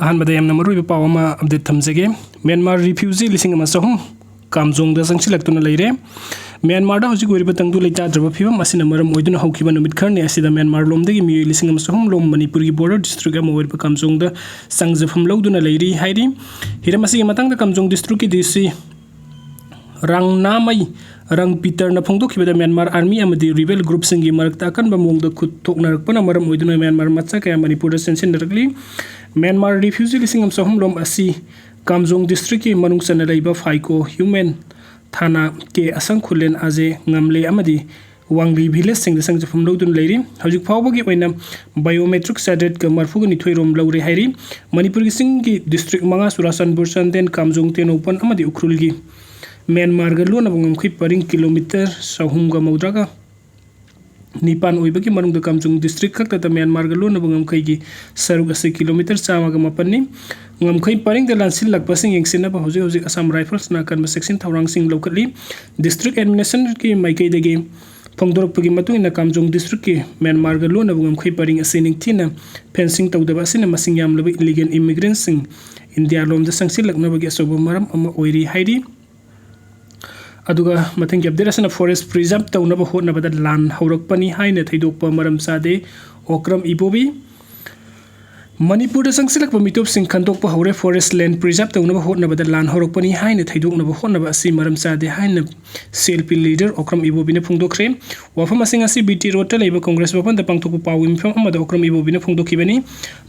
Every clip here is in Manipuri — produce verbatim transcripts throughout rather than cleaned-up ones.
ꯑꯍꯥꯟꯕꯗ ꯌꯥꯝꯅ ꯃꯔꯨꯑꯣꯏꯕ ꯄꯥꯎ ꯑꯃ update ꯊꯝꯖꯒꯦ꯫ ꯃ꯭ꯌꯥꯟꯃꯥꯔ refugee ꯂꯤꯁꯤꯡ ꯑꯃ ꯆꯍꯨꯝ ꯀꯥꯝꯖꯣꯡꯗ ꯆꯪꯁꯤꯜꯂꯛꯇꯨꯅ ꯂꯩꯔꯦ꯫ ꯃ꯭ꯌꯥꯟꯃꯥꯔꯗ ꯍꯧꯖꯤꯛ ꯑꯣꯏꯔꯤꯕ ꯇꯪꯗꯨ ꯂꯩꯇꯥꯗ꯭ꯔꯕ ꯐꯤꯕꯝ ꯑꯁꯤꯅ ꯃꯔꯝ ꯑꯣꯏꯗꯨꯅ ꯍꯧꯈꯤꯕ ꯅꯨꯃꯤꯠ ꯈꯔꯅꯤ ꯑꯁꯤꯗ ꯃ꯭ꯌꯥꯟꯃꯥꯔ ꯂꯣꯝꯗꯒꯤ ꯃꯤꯑꯣꯏ ꯂꯤꯁꯤꯡ ꯑꯃ ꯆꯍꯨꯝ ꯂꯣꯝ ꯃꯅꯤꯄꯨꯔꯒꯤ border district ꯑꯃ ꯑꯣꯏꯔꯤꯕ ꯀꯥꯝꯖꯣꯡꯗ ꯆꯪꯖꯐꯝ ꯂꯧꯗꯨꯅ ꯂꯩꯔꯤ ꯍꯥꯏꯔꯤ꯫ ꯍꯤꯔꯝ ꯑꯁꯤꯒꯤ ꯃꯇꯥꯡꯗ ꯀꯥꯝꯖꯣꯡ districtꯀꯤ DC ꯔꯥꯡꯅꯥꯃꯩ ꯔꯪ ꯄꯤꯇꯔꯅ ꯐꯣꯡꯗꯣꯛꯈꯤꯕꯗ, ꯃ꯭ꯌꯥꯟꯃꯥꯔ army ꯑꯃꯗꯤ rebel groupꯁꯤꯡꯒꯤ ꯃꯔꯛꯇ ꯑꯀꯟꯕ ꯃꯑꯣꯡꯗ ꯈꯨꯠ ꯊꯣꯛꯅꯔꯛꯄꯅ ꯃꯔꯝ ꯑꯣꯏꯗꯨꯅ ꯃ꯭ꯌꯥꯟꯃꯥꯔ ꯃꯆꯥ ꯀꯌꯥ ꯃꯅꯤꯄꯨꯔꯗ ꯆꯦꯟꯁꯤꯟꯅꯔꯛꯂꯤ꯫ ꯃ꯭ꯌꯥꯟꯃꯥꯔ refugee ꯂꯤꯁꯤꯡ ꯑꯃ ꯆꯍꯨꯝ ꯂꯣꯝ ꯑꯁꯤ ꯀꯥꯝꯖꯣꯡ districtꯀꯤ ꯃꯅꯨꯡ ꯆꯟꯅ ꯂꯩꯕ ꯐꯥꯏꯀꯣ, ꯍ꯭ꯌꯨꯃꯦꯟ, ꯊꯥꯅꯥ, ꯀꯦ ꯑꯁꯪ ꯈꯨꯂꯦꯟ, ꯑꯖꯦ ꯉꯝꯂꯦ ꯑꯃꯗꯤ ꯋꯥꯡꯂꯤ villageꯁꯤꯡꯗ ꯆꯪꯖꯐꯝ ꯂꯧꯗꯨꯅ ꯂꯩꯔꯤ꯫ ꯍꯧꯖꯤꯛ ꯐꯥꯎꯕꯒꯤ ꯑꯣꯏꯅ biometric ꯆꯥꯇ꯭ꯔꯦꯠꯀ ꯃꯔꯤꯐꯨꯒ ꯅꯤꯊꯣꯏ ꯔꯣꯝ ꯂꯧꯔꯦ ꯍꯥꯏꯔꯤ꯫ ꯃꯅꯤꯄꯨꯔꯒꯤ ꯆꯤꯡꯒꯤ district ꯃꯉꯥ, ꯆꯨꯔꯥꯆꯥꯟꯄꯨꯔ, ꯆꯥꯟꯗꯦꯜ, ꯀꯥꯝꯖꯣꯡ, ꯇꯦꯡꯅꯧꯄꯜ ꯑꯃꯗꯤ ꯎꯈ꯭ꯔꯨꯜꯒꯤ ꯃ꯭ꯌꯥꯟꯃꯥꯔꯒ ꯂꯣꯟꯅꯕ ꯉꯝꯈꯩ ꯄꯔꯤꯡ kilometre ꯆꯍꯨꯝꯒ ꯃꯧꯗ꯭ꯔꯥꯒ ꯅꯤꯄꯥꯟ ꯑꯣꯏꯕꯒꯤ ꯃꯅꯨꯡꯗ ꯀꯥꯝꯖꯣꯡ district ꯈꯛꯇꯗ ꯃ꯭ꯌꯥꯟꯃꯥꯔꯒ ꯂꯣꯟꯅꯕ ꯉꯝꯈꯩꯒꯤ ꯁꯔꯨꯛ ꯑꯁꯤ kilometre ꯆꯥꯝꯃꯒ ꯃꯥꯄꯟꯅꯤ꯫ ꯉꯝꯈꯩ ꯄꯔꯤꯡꯗ ꯂꯥꯟꯁꯤꯜꯂꯛꯄꯁꯤꯡ ꯌꯦꯡꯁꯤꯟꯅꯕ ꯍꯧꯖꯤꯛ ꯍꯧꯖꯤꯛ Assam Riflesꯅ ꯑꯀꯟꯕ ꯆꯦꯛꯁꯤꯟ ꯊꯧꯔꯥꯡꯁꯤꯡ ꯂꯧꯈꯠꯂꯤ꯫ District administrationꯒꯤ ꯃꯥꯏꯀꯩꯗꯒꯤ ꯐꯣꯡꯗꯣꯔꯛꯄꯒꯤ ꯃꯇꯨꯡ ꯏꯟꯅ, ꯀꯥꯝꯖꯣꯡ districtꯀꯤ ꯃ꯭ꯌꯥꯟꯃꯥꯔꯒ ꯂꯣꯟꯅꯕ ꯉꯝꯈꯩ ꯄꯔꯤꯡ ꯑꯁꯤ ꯅꯤꯡꯊꯤꯅ fencing ꯇꯧꯗꯕ ꯑꯁꯤꯅ ꯃꯁꯤꯡ ꯌꯥꯝꯂꯕ illegal immigrantꯁꯤꯡ ꯏꯟꯗꯤꯌꯥ ꯂꯣꯝꯗ ꯆꯪꯁꯤꯜꯂꯛꯅꯕꯒꯤ ꯑꯆꯧꯕ ꯃꯔꯝ ꯑꯃ ꯑꯣꯏꯔꯤ ꯍꯥꯏꯔꯤ꯫ ꯑꯗꯨꯒ ꯃꯊꯪꯒꯤ update ꯑꯁꯤꯅ forest preserve ꯇꯧꯅꯕ ꯍꯣꯠꯅꯕꯗ ꯂꯥꯟ ꯍꯧꯔꯛꯄꯅꯤ ꯍꯥꯏꯅ ꯊꯩꯗꯣꯛꯄ ꯃꯔꯝ ꯆꯥꯗꯦ, ꯑꯣꯀ꯭ꯔꯝ ꯏꯕꯣꯕꯤ꯫ ꯃꯅꯤꯄꯨꯔꯗ ꯆꯪꯁꯤꯜꯂꯛꯄ ꯃꯤꯇꯣꯞꯁꯤꯡ ꯈꯟꯗꯣꯛꯄ ꯍꯧꯔꯦ꯫ Forest land preserve ꯇꯧꯅꯕ ꯍꯣꯠꯅꯕꯗ ꯂꯥꯟ ꯍꯧꯔꯛꯄꯅꯤ ꯍꯥꯏꯅ ꯊꯩꯗꯣꯛꯅꯕ ꯍꯣꯠꯅꯕ ꯑꯁꯤ ꯃꯔꯝ ꯆꯥꯗꯦ ꯍꯥꯏꯅ CLP leader ꯑꯣꯀ꯭ꯔꯝ ꯏꯕꯣꯕꯤꯅ ꯐꯣꯡꯗꯣꯛꯈ꯭ꯔꯦ꯫ ꯋꯥꯐꯝ ꯑꯁꯤꯡ ꯑꯁꯤ BT Roadꯇ ꯂꯩꯕ Congress ꯚꯕꯟꯗ ꯄꯥꯡꯊꯣꯛꯄ ꯄꯥꯎꯒꯤ ꯃꯤꯐꯝ ꯑꯃꯗ ꯑꯣꯀ꯭ꯔꯝ ꯏꯕꯣꯕꯤꯅ ꯐꯣꯡꯗꯣꯛꯈꯤꯕꯅꯤ꯫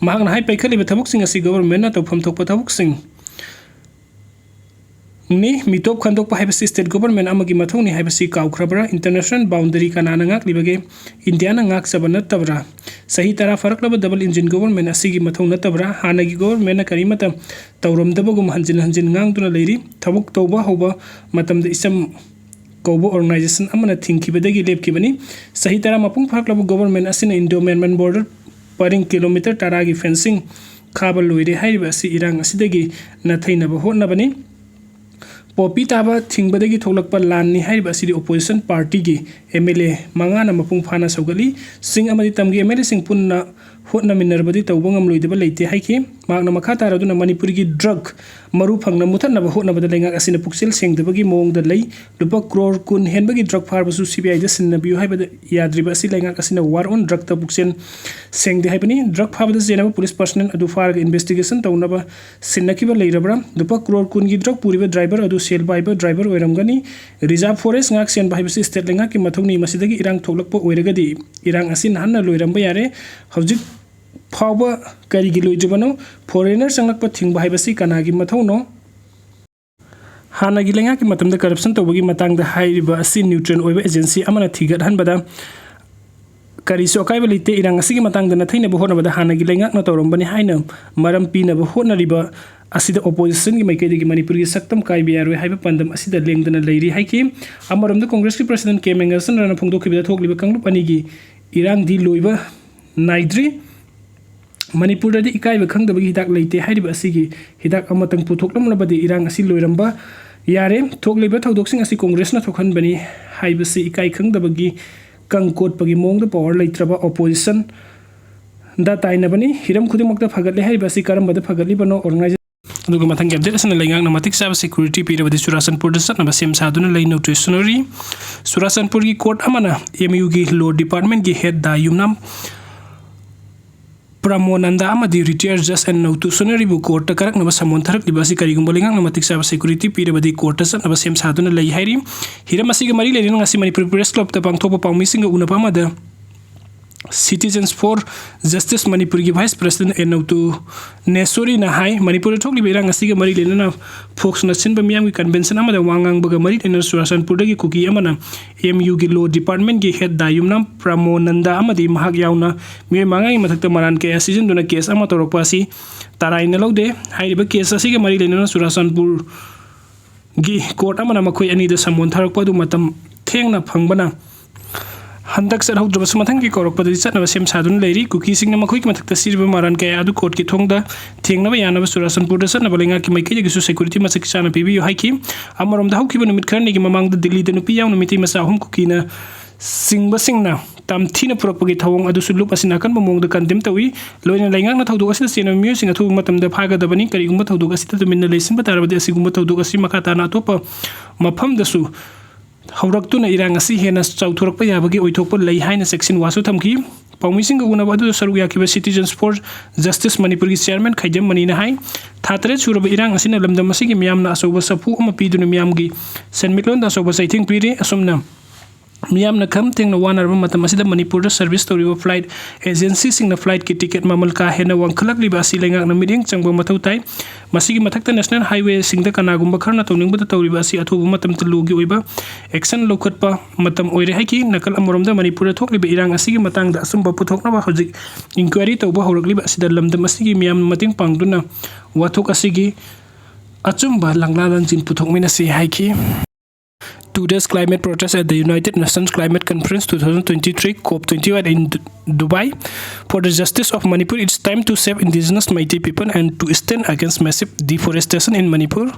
ꯃꯍꯥꯛꯅ ꯍꯥꯏ, ꯄꯥꯏꯈꯠꯂꯤꯕ ꯊꯕꯛꯁꯤꯡ ꯑꯁꯤ governmentꯅ ꯇꯧꯐꯝ ꯊꯣꯛꯄ ꯊꯕꯛꯁꯤꯡ ꯅꯤ꯫ ꯃꯤꯇꯣꯞ ꯈꯟꯗꯣꯛꯄ ꯍꯥꯏꯕꯁꯤ state government ꯑꯃꯒꯤ ꯃꯊꯧꯅꯤ ꯍꯥꯏꯕꯁꯤ ꯀꯥꯎꯈ꯭ꯔꯕ꯭ꯔꯥ? International boundary ꯀꯅꯥꯅ ꯉꯥꯛꯂꯤꯕꯒꯦ? ꯏꯟꯗꯤꯌꯥꯅ ꯉꯥꯛꯆꯕ ꯅꯠꯇꯕ꯭ꯔꯥ? ꯆꯍꯤ ꯇꯔꯥ ꯐꯥꯔꯛꯂꯕ double engine government ꯑꯁꯤꯒꯤ ꯃꯊꯧ ꯅꯠꯇꯕ꯭ꯔꯥ? ꯍꯥꯟꯅꯒꯤ governmentꯅ ꯀꯔꯤꯃꯠꯇ ꯇꯧꯔꯝꯗꯕꯒꯨꯝ ꯍꯟꯖꯤꯟ ꯍꯟꯖꯤꯟ ꯉꯥꯡꯗꯨꯅ ꯂꯩꯔꯤ꯫ ꯊꯕꯛ ꯇꯧꯕ ꯍꯧꯕ ꯃꯇꯝꯗ ꯏꯆꯝ ꯀꯧꯕ organization ꯑꯃꯅ ꯊꯤꯡꯈꯤꯕꯗꯒꯤ ꯂꯦꯞꯈꯤꯕꯅꯤ꯫ ꯆꯍꯤ ꯇꯔꯥ ꯃꯄꯨꯡ ꯐꯥꯔꯛꯂꯕ government ꯑꯁꯤꯅ Indo-Myanmar border ꯄꯔꯤꯡ kilometre ꯇꯔꯥꯒꯤ fencing ꯈꯥꯕ ꯂꯣꯏꯔꯦ ꯍꯥꯏꯔꯤꯕ ꯑꯁꯤ ꯏꯔꯥꯡ ꯑꯁꯤꯗꯒꯤ ꯅꯥꯊꯩꯅꯕ ꯍꯣꯠꯅꯕꯅꯤ꯫ ꯄꯣꯄꯤ ꯇꯥꯕ ꯊꯤꯡꯕꯗꯒꯤ ꯊꯣꯛꯂꯛꯄ ꯂꯥꯟꯅꯤ ꯍꯥꯏꯔꯤꯕ ꯑꯁꯤꯗꯤ opposition partyꯒꯤ MLA ꯃꯉꯥꯅ ꯃꯄꯨꯡ ꯐꯥꯅ ꯁꯧꯒꯠꯂꯤ꯫ ꯆꯤꯡ ꯑꯃꯗꯤ ꯇꯝꯒꯤ MLAꯁꯤꯡ ꯄꯨꯟꯅ ꯍꯣꯠꯅꯃꯤꯟꯅꯔꯕꯗꯤ ꯇꯧꯕ ꯉꯝꯂꯣꯏꯗꯕ ꯂꯩꯇꯦ ꯍꯥꯏꯈꯤ꯫ ꯃꯍꯥꯛꯅ ꯃꯈꯥ ꯇꯥꯔꯗꯨꯅ ꯃꯅꯤꯄꯨꯔꯒꯤ drug ꯃꯔꯨ ꯐꯪꯅ ꯃꯨꯊꯠꯅꯕ ꯍꯣꯠꯅꯕꯗ ꯂꯩꯉꯥꯛ ꯑꯁꯤꯅ ꯄꯨꯛꯆꯦꯜ ꯁꯦꯡꯗꯕꯒꯤ ꯃꯑꯣꯡꯗ ꯂꯩ꯫ ꯂꯨꯄꯥ ꯀ꯭ꯔꯣꯔ ꯀꯨꯟ ꯍꯦꯟꯕꯒꯤ drug ꯐꯥꯔꯕꯁꯨ C B I ꯗ ꯁꯤꯟꯅꯕꯤꯌꯨ ꯍꯥꯏꯕꯗ ꯌꯥꯗ꯭ꯔꯤꯕ ꯑꯁꯤ ꯂꯩꯉꯥꯛ ꯑꯁꯤꯅ war on drugꯇ ꯄꯨꯛꯆꯦꯜ ꯁꯦꯡꯗꯦ ꯍꯥꯏꯕꯅꯤ꯫ Drug ꯐꯥꯕꯗ ꯆꯦꯟꯅꯕ police personnel ꯑꯗꯨ ꯐꯥꯔꯒ investigation ꯇꯧꯅꯕ ꯁꯤꯟꯅꯈꯤꯕ ꯂꯩꯔꯕ꯭ꯔꯥ? ꯂꯨꯄꯥ ꯀ꯭ꯔꯣꯔ ꯀꯨꯟꯒꯤ drug ꯄꯨꯔꯤꯕ driver ꯑꯗꯨ ꯁꯦꯜ ꯄꯥꯏꯕ driver ꯑꯣꯏꯔꯝꯒꯅꯤ꯫ Reserve forest ꯉꯥꯛ ꯁꯦꯟꯕ ꯍꯥꯏꯕꯁꯤ state ꯂꯩꯉꯥꯛꯀꯤ ꯃꯊꯧꯅꯤ꯫ ꯃꯁꯤꯗꯒꯤ ꯏꯔꯥꯡ ꯊꯣꯛꯂꯛꯄ ꯑꯣꯏꯔꯒꯗꯤ ꯏꯔꯥꯡ ꯑꯁꯤ ꯅꯍꯥꯟꯅ ꯂꯣꯏꯔꯝꯕ ꯌꯥꯔꯦ꯫ ꯍꯧꯖꯤꯛ ꯐꯥꯎꯕ ꯀꯔꯤꯒꯤ ꯂꯣꯏꯗ꯭ꯔꯤꯕꯅꯣ? Foreigner ꯆꯪꯂꯛꯄ ꯊꯤꯡꯕ ꯍꯥꯏꯕꯁꯤ ꯀꯅꯥꯒꯤ ꯃꯊꯧꯅꯣ? ꯍꯥꯟꯅꯒꯤ ꯂꯩꯉꯥꯛꯀꯤ ꯃꯇꯝꯗ corruption ꯇꯧꯕꯒꯤ ꯃꯇꯥꯡꯗ ꯍꯥꯏꯔꯤꯕ ꯑꯁꯤ neutral ꯑꯣꯏꯕ agency ꯑꯃꯅ ꯊꯤꯒꯠꯍꯟꯕꯗ ꯀꯔꯤꯁꯨ ꯑꯀꯥꯏꯕ ꯂꯩꯇꯦ꯫ ꯏꯔꯥꯡ ꯑꯁꯤꯒꯤ ꯃꯇꯥꯡꯗ ꯅꯥꯊꯩꯅꯕ ꯍꯣꯠꯅꯕꯗ ꯍꯥꯟꯅꯒꯤ ꯂꯩꯉꯥꯛꯅ ꯇꯧꯔꯝꯕꯅꯤ ꯍꯥꯏꯅ ꯃꯔꯝ ꯄꯤꯅꯕ ꯍꯣꯠꯅꯔꯤꯕ ꯑꯁꯤꯗ oppositionꯒꯤ ꯃꯥꯏꯀꯩꯗꯒꯤ ꯃꯅꯤꯄꯨꯔꯒꯤ ꯁꯛꯇꯝ ꯀꯥꯏꯕ ꯌꯥꯔꯣꯏ ꯍꯥꯏꯕ ꯄꯥꯟꯗꯝ ꯑꯁꯤꯗ ꯂꯦꯡꯗꯅ ꯂꯩꯔꯤ ꯍꯥꯏꯈꯤ꯫ ꯑꯃꯔꯣꯝꯗ Congressꯀꯤ President ꯀꯦ ꯃꯦꯉꯥꯆꯟꯗ꯭ꯔꯅ ꯐꯣꯡꯗꯣꯛꯈꯤꯕꯗ ꯊꯣꯛꯂꯤꯕ ꯀꯥꯡꯂꯨꯞ ꯑꯅꯤꯒꯤ ꯏꯔꯥꯡꯗꯤ ꯂꯣꯏꯕ ꯅꯥꯏꯗ꯭ꯔꯤ꯫ ꯃꯅꯤꯄꯨꯔꯗꯗꯤ ꯏꯀꯥꯏꯕ ꯈꯪꯗꯕꯒꯤ ꯍꯤꯗꯥꯛ ꯂꯩꯇꯦ ꯍꯥꯏꯔꯤꯕ ꯑꯁꯤꯒꯤ ꯍꯤꯗꯥꯛ ꯑꯃꯇꯪ ꯄꯨꯊꯣꯛꯂꯝꯂꯕꯗꯤ ꯏꯔꯥꯡ ꯑꯁꯤ ꯂꯣꯏꯔꯝꯕ ꯌꯥꯔꯦ꯫ ꯊꯣꯛꯂꯤꯕ ꯊꯧꯗꯣꯛꯁꯤꯡ ꯑꯁꯤ Congressꯅ ꯊꯣꯛꯍꯟꯕꯅꯤ ꯍꯥꯏꯕꯁꯤ ꯏꯀꯥꯏ ꯈꯪꯗꯕꯒꯤ ꯀꯪ ꯀꯣꯠꯄꯒꯤ ꯃꯑꯣꯡꯗ power ꯂꯩꯇ꯭ꯔꯕ oppositionꯗ ꯇꯥꯏꯅꯕꯅꯤ꯫ ꯍꯤꯔꯝ ꯈꯨꯗꯤꯡꯃꯛꯇ ꯐꯒꯠꯂꯦ ꯍꯥꯏꯔꯤꯕ ꯑꯁꯤ ꯀꯔꯝꯕꯗ ꯐꯒꯠꯂꯤꯕꯅꯣ? Organization ꯑꯗꯨꯒ ꯃꯊꯪꯒꯤ update ꯑꯁꯤꯅ ꯂꯩꯉꯥꯛꯅ ꯃꯇꯤꯛ ꯆꯥꯕ security ꯄꯤꯔꯕꯗꯤ ꯆꯨꯔꯥꯆꯥꯟꯄꯨꯔꯗ ꯆꯠꯅꯕ ꯁꯦꯝ ꯁꯥꯗꯨꯅ ꯂꯩ꯫ Notice summary: ꯆꯨꯔꯥꯆꯥꯟꯄꯨꯔꯒꯤ court ꯑꯃꯅ M U ꯒꯤ law departmentꯀꯤ head ꯗꯥ ꯌꯨꯝꯅꯥꯝ ꯄ꯭ꯔꯃꯣꯅꯟꯗ ꯑꯃꯗꯤ retired judge ꯑꯦꯟ ꯅꯧꯇꯨ ꯁꯣꯅꯔꯤꯕꯨ courtꯇ ꯀꯔꯛꯅꯕ summon ꯊꯥꯔꯛꯂꯤꯕ ꯑꯁꯤ ꯀꯔꯤꯒꯨꯝꯕ ꯂꯩꯉꯥꯛꯅ ꯃꯇꯤꯛ ꯆꯥꯕ security ꯄꯤꯔꯕꯗꯤ courtꯇ ꯆꯠꯅꯕ ꯁꯦꯝ ꯁꯥꯗꯨꯅ ꯂꯩ ꯍꯥꯏꯔꯤ꯫ ꯍꯤꯔꯝ ꯑꯁꯤꯒ ꯃꯔꯤ ꯂꯩꯅꯅ ꯉꯁꯤ ꯃꯅꯤꯄꯨꯔ Press Clubꯇ ꯄꯥꯡꯊꯣꯛꯄ ꯄꯥꯎꯃꯤꯁꯤꯡꯒ ꯎꯅꯕ ꯑꯃꯗ Citizens for Justice ꯃꯅꯤꯄꯨꯔꯒꯤ Vice President ꯑꯦꯟ ꯅꯧꯇꯨ ꯅꯦꯁꯣꯔꯤꯅ ꯍꯥꯏ, ꯃꯅꯤꯄꯨꯔꯗ ꯊꯣꯛꯂꯤꯕ ꯏꯔꯥꯡ ꯑꯁꯤꯒ ꯃꯔꯤ ꯂꯩꯅꯅ ꯐꯣꯛꯁꯅ ꯁꯤꯟꯕ ꯃꯤꯌꯥꯝꯒꯤ convention ꯑꯃꯗ ꯋꯥ ꯉꯥꯡꯕꯒ ꯃꯔꯤ ꯂꯩꯅꯅ ꯆꯨꯔꯥꯆꯥꯟꯄꯨꯔꯗꯒꯤ ꯀꯨꯀꯤ ꯑꯃꯅ M U ꯒꯤ law departmentꯀꯤ head ꯗꯥ ꯌꯨꯝꯅꯥꯝ ꯄ꯭ꯔꯃꯣꯅꯟꯗ ꯑꯃꯗꯤ ꯃꯍꯥꯛ ꯌꯥꯎꯅ ꯃꯤꯑꯣꯏ ꯃꯉꯥꯒꯤ ꯃꯊꯛꯇ ꯃꯔꯥꯟ ꯀꯌꯥ ꯁꯤꯖꯤꯟꯗꯨꯅ case ꯑꯃ ꯇꯧꯔꯛꯄ ꯑꯁꯤ ꯇꯔꯥꯏꯅ ꯂꯧꯗꯦ꯫ ꯍꯥꯏꯔꯤꯕ case ꯑꯁꯤꯒ ꯃꯔꯤ ꯂꯩꯅꯅ ꯆꯨꯔꯥꯆꯥꯟꯄꯨꯔꯒꯤ court ꯑꯃꯅ ꯃꯈꯣꯏ ꯑꯅꯤꯗ summon ꯊꯥꯔꯛꯄ ꯑꯗꯨ ꯃꯇꯝ ꯊꯦꯡꯅ ꯐꯪꯕꯅ ꯍꯟꯗꯛ ꯆꯠꯍꯧꯗ꯭ꯔꯕꯁꯨ ꯃꯊꯪꯒꯤ ꯀꯧꯔꯛꯄꯗꯗꯤ ꯆꯠꯅꯕ ꯁꯦꯝ ꯁꯥꯗꯨꯅ ꯂꯩꯔꯤ꯫ ꯀꯨꯀꯤꯁꯤꯡꯅ ꯃꯈꯣꯏꯒꯤ ꯃꯊꯛꯇ ꯁꯤꯔꯤꯕ ꯃꯔꯥꯟ ꯀꯌꯥ ꯑꯗꯨ courtꯀꯤ ꯊꯣꯡꯗ ꯊꯦꯡꯅꯕ ꯌꯥꯅꯕ ꯆꯨꯔꯥꯆꯥꯟꯄꯨꯔꯗ ꯆꯠꯅꯕ ꯂꯩꯉꯥꯛꯀꯤ ꯃꯥꯏꯀꯩꯗꯒꯤꯁꯨ security ꯃꯁꯤꯡ ꯆꯥꯅ ꯄꯤꯕꯤꯌꯨ ꯍꯥꯏꯈꯤ꯫ ꯑꯃꯔꯣꯝꯗ ꯍꯧꯈꯤꯕ ꯅꯨꯃꯤꯠ ꯈꯔꯅꯤꯒꯤ ꯃꯃꯥꯡꯗ ꯗꯤꯜꯂꯤꯗ ꯅꯨꯄꯤ ꯌꯥꯎꯅ ꯃꯤꯇꯩ ꯃꯆꯥ ꯑꯍꯨꯝ ꯀꯨꯀꯤꯅ ꯆꯤꯡꯕꯁꯤꯡꯅ ꯇꯝꯊꯤꯅ ꯄꯨꯔꯛꯄꯒꯤ ꯊꯧꯑꯣꯡ ꯑꯗꯨꯁꯨ ꯂꯨꯞ ꯑꯁꯤꯅ ꯑꯀꯟꯕ ꯃꯑꯣꯡꯗ ꯀꯟꯗꯦꯝ ꯇꯧꯏ꯫ ꯂꯣꯏꯅ ꯂꯩꯉꯥꯛꯅ ꯊꯧꯗꯣꯛ ꯑꯁꯤꯗ ꯆꯦꯟꯕ ꯃꯤꯑꯣꯏꯁꯤꯡ ꯑꯊꯨꯕ ꯃꯇꯝꯗ ꯐꯥꯒꯗꯕꯅꯤ꯫ ꯀꯔꯤꯒꯨꯝꯕ ꯊꯧꯗꯣꯛ ꯑꯁꯤꯗ ꯇꯨꯃꯤꯟꯅ ꯂꯩꯁꯤꯟꯕ ꯇꯥꯔꯕꯗꯤ ꯑꯁꯤꯒꯨꯝꯕ ꯊꯧꯗꯣꯛ ꯑꯁꯤ ꯃꯈꯥ ꯇꯥꯅ ꯑꯇꯣꯞꯄ ꯃꯐꯝꯗꯁꯨ ꯍꯧꯔꯛꯇꯨꯅ ꯏꯔꯥꯡ ꯑꯁꯤ ꯍꯦꯟꯅ ꯆꯥꯎꯊꯣꯔꯛꯄ ꯌꯥꯕꯒꯤ ꯑꯣꯏꯊꯣꯛꯄ ꯂꯩ ꯍꯥꯏꯅ ꯆꯦꯛꯁꯤꯟ ꯋꯥꯁꯨ ꯊꯝꯈꯤ꯫ ꯄꯥꯎꯃꯤꯁꯤꯡꯒ ꯎꯅꯕ ꯑꯗꯨꯗ ꯁꯔꯨꯛ ꯌꯥꯈꯤꯕ Citizens for Justice ꯃꯅꯤꯄꯨꯔꯒꯤ ꯆꯤꯌꯥꯔꯃꯦꯟ ꯈꯩꯗꯦꯝ ꯃꯅꯤꯅ ꯍꯥꯏ, ꯊꯥ ꯇꯔꯦꯠ ꯁꯨꯔꯕ ꯏꯔꯥꯡ ꯑꯁꯤꯅ ꯂꯝꯗꯝ ꯑꯁꯤꯒꯤ ꯃꯤꯌꯥꯝꯅ ꯑꯆꯧꯕ ꯁꯥꯐꯨ ꯑꯃ ꯄꯤꯗꯨꯅ ꯃꯤꯌꯥꯝꯒꯤ ꯁꯦꯟꯃꯤꯠꯂꯣꯟꯗ ꯑꯆꯧꯕ ꯆꯩꯊꯦꯡ ꯄꯤꯔꯤ꯫ ꯑꯁꯨꯝꯅ ꯃꯤꯌꯥꯝꯅ ꯈꯝ ꯊꯦꯡꯅ ꯋꯥꯅꯔꯕ ꯃꯇꯝ ꯑꯁꯤꯗ ꯃꯅꯤꯄꯨꯔꯗ ꯁꯔꯚꯤꯁ ꯇꯧꯔꯤꯕ ꯐ꯭ꯂꯥꯏꯠ ꯑꯦꯖꯦꯟꯁꯤꯁꯤꯡꯅ ꯐ꯭ꯂꯥꯏꯠꯀꯤ ꯇꯤꯀꯦꯠ ꯃꯃꯜ ꯀꯥ ꯍꯦꯟꯅ ꯋꯥꯡꯈꯠꯂꯛꯂꯤꯕ ꯑꯁꯤ ꯂꯩꯉꯥꯛꯅ ꯃꯤꯠꯌꯦꯡ ꯆꯪꯕ ꯃꯊꯧ ꯇꯥꯏ꯫ ꯃꯁꯤꯒꯤ ꯃꯊꯛꯇ ꯅꯦꯁꯅꯦꯜ ꯍꯥꯏꯋꯦꯁꯤꯡꯗ ꯀꯅꯥꯒꯨꯝꯕ ꯈꯔꯅ ꯇꯧꯅꯤꯡꯕꯗ ꯇꯧꯔꯤꯕ ꯑꯁꯤ ꯑꯊꯨꯕ ꯃꯇꯝꯗ ꯂꯣꯒꯤ ꯑꯣꯏꯕ ꯑꯦꯛꯁꯟ ꯂꯧꯈꯠꯄ ꯃꯇꯝ ꯑꯣꯏꯔꯦ ꯍꯥꯏꯈꯤ꯫ ꯅꯥꯀꯜ ꯑꯃꯔꯣꯝꯗ ꯃꯅꯤꯄꯨꯔꯗ ꯊꯣꯛꯂꯤꯕ ꯏꯔꯥꯡ ꯑꯁꯤꯒꯤ ꯃꯇꯥꯡꯗ ꯑꯆꯨꯝꯕ ꯄꯨꯊꯣꯛꯅꯕ ꯍꯧꯖꯤꯛ ꯏꯟꯀ꯭ꯋꯥꯏꯔꯤ ꯇꯧꯕ ꯍꯧꯔꯛꯂꯤꯕ ꯑꯁꯤꯗ ꯂꯝꯗꯝ ꯑꯁꯤꯒꯤ ꯃꯤꯌꯥꯝꯅ ꯃꯇꯦꯡ ꯄꯥꯡꯗꯨꯅ ꯋꯥꯊꯣꯛ ꯑꯁꯤꯒꯤ ꯑꯆꯨꯝꯕ ꯂꯪꯂꯥ ꯂꯪꯁꯤꯟ ꯄꯨꯊꯣꯛꯃꯤꯟꯅꯁꯤ ꯍꯥꯏꯈꯤ꯫ Today's climate protest at the United Nations Climate Conference twenty twenty-three, COP twenty-one in D-, Dubai. For the justice of Manipur, it's time to save indigenous Meitei people and to stand against massive deforestation in Manipur.